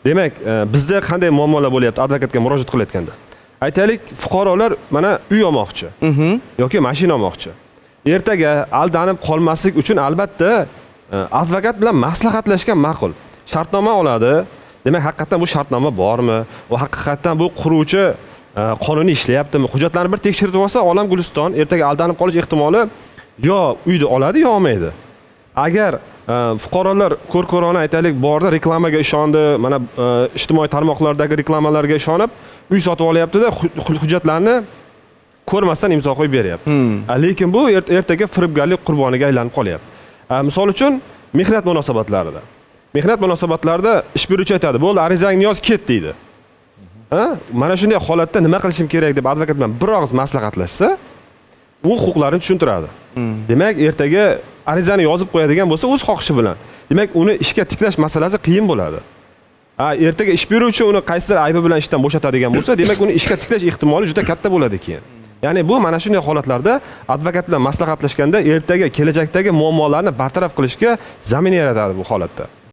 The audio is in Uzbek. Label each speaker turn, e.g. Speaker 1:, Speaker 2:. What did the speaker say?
Speaker 1: Demak, bizda qanday muammolar bo'lyapti advokatga murojaat qilayotganda? Aytaylik, fuqarolar mana uy olmoqchi yoki mashina olmoqchi. Ertaga aldanib qolmaslik uchun albatta advokat bilan maslahatlashgan ma'qul. Shartnoma oladi. Demak, haqiqatdan bu shartnoma bormi? U haqiqatdan bu quruvchi qonuniy ishlayaptimi? Hujjatlarni bir tekshirib olsa, olam guliston, ertaga aldanib qolish ehtimoli yo uyni oladi, yo olmaydi. Agar fuqarolar ko'r ko'rona, aytaylik, bordi, reklamaga ishondi, mana ijtimoiy tarmoqlardagi reklamalarga ishonib uy sotib olyaptida, hujjatlarni ko'rmasdan imzo qo'yib beryapti. Lekin bu ertaga firibgarlik qurboniga aylanib qolyapti. Misol uchun, mehnat munosabatlarida. Mehnat munosabatlarida ish beruvchi aytadi: "Bo'ldi, arizangni yoz, ket", deydi. Ha? Mana shunday holatda nima qilishim kerak deb advokat bilan bir og'iz maslahatlashsa, u huquqlarini tushuntiradi. Demak, ertaga arizani yozib qo'yadigan bo'lsa o'z xohishi bilan, demak, uni ishga tiklash masalasi qiyin bo'ladi. Ha, ertaga ish beruvchi uni qaysidir aybi bilan ishdan bo'shatadigan bo'lsa, demak, uni ishga tiklash ehtimoli juda katta bo'ladi keyin. Ya'ni bu mana shunday holatlarda advokat bilan maslahatlashganda ertaga kelajakdagi muammolarni bartaraf qilishga zamin yaratadi bu holatda.